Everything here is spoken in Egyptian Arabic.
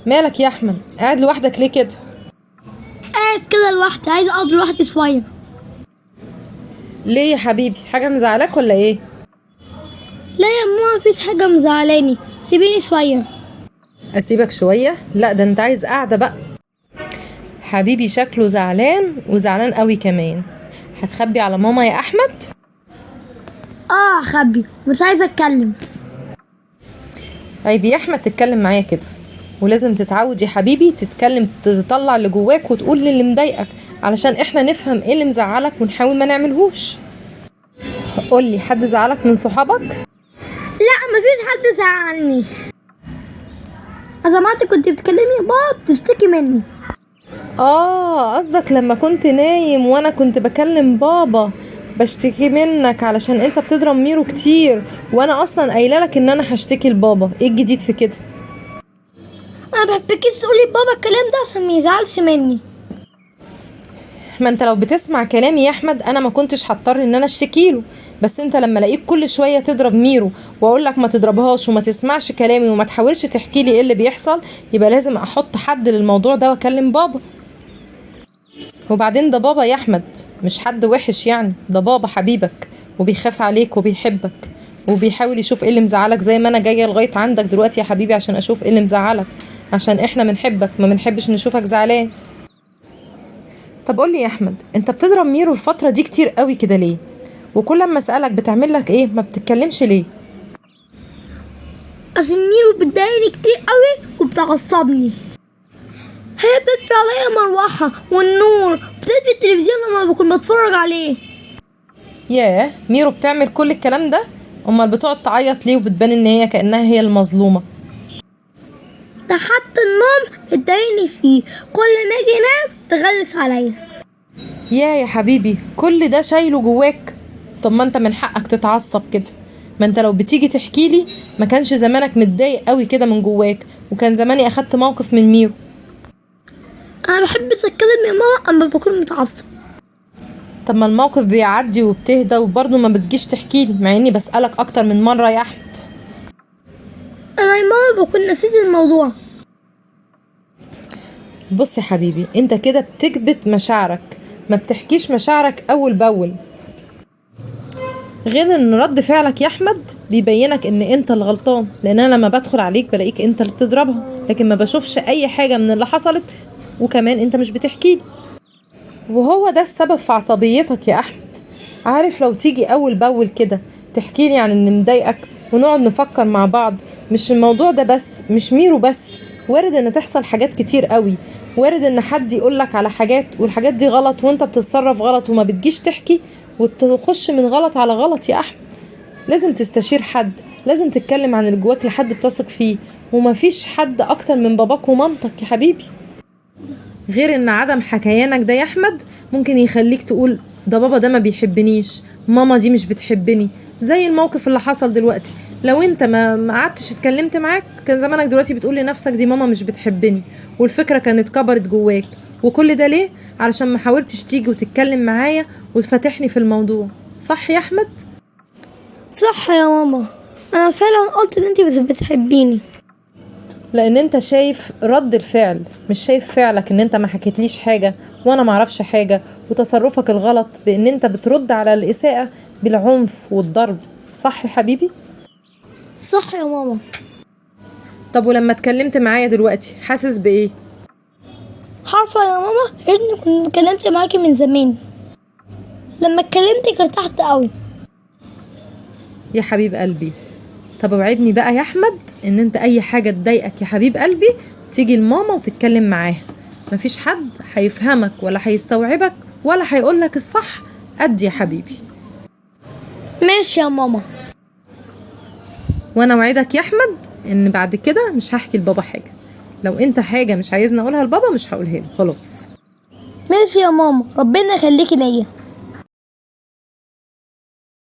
مالك يا احمد قاعد لوحدك ليه كده؟ قاعد كده لوحدي، عايز اقعد لوحدي شوية. ليه يا حبيبي، حاجة مزعلاك ولا ايه؟ لا يا ماما، مفيش حاجة مزعلاني، سيبيني شوية. اسيبك شوية؟ لا ده انت عايز قاعدة بقى. حبيبي شكله زعلان، وزعلان قوي كمان. هتخبي على ماما يا احمد؟ اه اخبي، مش عايزه اتكلم. عيب يا احمد تتكلم معايا كده، ولازم تتعود يا حبيبي تتكلم، تطلع اللي جواك وتقول للي مضايقك علشان احنا نفهم ايه اللي مزعلك ونحاول ما نعملهوش. قولي، حد زعلك من صحابك؟ لا مفيش حد زعلني. انا سمعت كنت بتكلمي بابا بتشتكي مني. قصدك لما كنت نايم وانا كنت بكلم بابا بشتكي منك علشان انت بتضرب ميرو كتير، وانا اصلا قايله لك ان انا هشتكي لبابا. ايه الجديد في كده؟ انا بحبكيش تقولي لبابا الكلام ده عشان ما يزعلش مني. ما انت لو بتسمع كلامي يا احمد انا ما كنتش هضطر ان انا اشتكي له، بس انت لما الاقيك كل شوية تضرب ميرو واقول لك ما تضربهاش وما تسمعش كلامي وما تحاولش تحكي لي ايه اللي بيحصل، يبقى لازم احط حد للموضوع ده واكلم بابا. وبعدين ده بابا يا احمد، مش حد وحش يعني، ده بابا حبيبك وبيخاف عليك وبيحبك وبيحاول يشوف ايه اللي مزعلك، زي ما انا جاية لغاية عندك دلوقتي يا حبيبي عشان اشوف ايه اللي مزعلك، عشان احنا بنحبك ما بنحبش نشوفك زعلان. طب قولي يا احمد، انت بتضرب ميرو الفترة دي كتير قوي كده ليه؟ وكل ما اسالك بتعمل لك ايه ما بتتكلمش ليه؟ عشان ميرو بتضايقني كتير قوي وبتعصبني. هي بتطفي عليا مروحة والنور، بتطفي التلفزيون لما بكون بتفرج عليه. ياه، ميرو بتعمل كل الكلام ده؟ امال بتقعد تعيط ليه وبتبان ان هي كانها هي المظلومة؟ ده حتى النوم بتضايقني فيه، كل ما اجي انام تغلس عليا. يا حبيبي كل ده شايله جواك؟ طب ما انت من حقك تتعصب كده، ما انت لو بتيجي تحكي لي ما كانش زمانك متضايق قوي كده من جواك، وكان زماني اخدت موقف من ميرو. انا بحبش اتكلم يا ماما اما بكون متعصب. طب ما الموقف بيعدي وبتهدى وبرضه ما بتجيش تحكي لي، مع اني بسألك اكتر من مرة يا احمد. انا يا ماما بكون نسيت الموضوع. بص يا حبيبي، انت كده بتكبت مشاعرك، ما بتحكيش مشاعرك اول باول. غير ان رد فعلك يا احمد بيبينك ان انت الغلطان، لان انا لما بدخل عليك بلاقيك انت اللي بتضربها، لكن ما بشوفش اي حاجة من اللي حصلت، وكمان انت مش بتحكي لي، وهو ده السبب في عصبيتك يا احمد. عارف لو تيجي اول باول كده تحكي لي عن اللي مضايقك ونقعد نفكر مع بعض، مش الموضوع ده بس، مش ميرو بس، وارد ان تحصل حاجات كتير قوي، وارد ان حد يقولك على حاجات والحاجات دي غلط وانت بتتصرف غلط وما بتجيش تحكي وتخش من غلط على غلط يا احمد. لازم تستشير حد، لازم تتكلم عن اللي جواك لحد بتثق فيه، ومفيش حد اكتر من باباك ومامتك يا حبيبي. غير ان عدم حكيانك ده يا احمد ممكن يخليك تقول ده بابا ده ما بيحبنيش، ماما دي مش بتحبني، زي الموقف اللي حصل دلوقتي. لو انت ما قعدتش اتكلمت معاك كان زمانك دلوقتي بتقول لنفسك دي ماما مش بتحبني، والفكرة كانت كبرت جواك. وكل ده ليه؟ علشان ما حاولتش تيجي وتتكلم معايا وتفتحني في الموضوع. صح يا احمد؟ صح يا ماما، انا فعلا قلت ان انتي مش بتحبيني، لان انت شايف رد الفعل مش شايف فعلك، ان انت ما حكيتليش حاجة وانا ما اعرفش حاجة، وتصرفك الغلط بان انت بترد على الاساءة بالعنف والضرب. صح يا حبيبي؟ صح يا ماما. طب ولما اتكلمت معايا دلوقتي حاسس بايه؟ عارفه يا ماما، يا ريتني كنت اتكلمت معاكي من زمان، لما اتكلمتك ارتحت قوي. يا حبيب قلبي. طب اوعدني بقى يا احمد ان انت اي حاجة تضايقك يا حبيب قلبي تيجي لماما وتتكلم معاها، مفيش حد هيفهمك ولا هيستوعبك ولا هيقولك الصح قد يا حبيبي. ماشي يا ماما. وانا اوعدك يا احمد ان بعد كده مش هحكي لبابا حاجة، لو انت حاجة مش عايزني اقولها لبابا مش هقولها له خلاص. ماشي يا ماما، ربنا يخليكي ليا.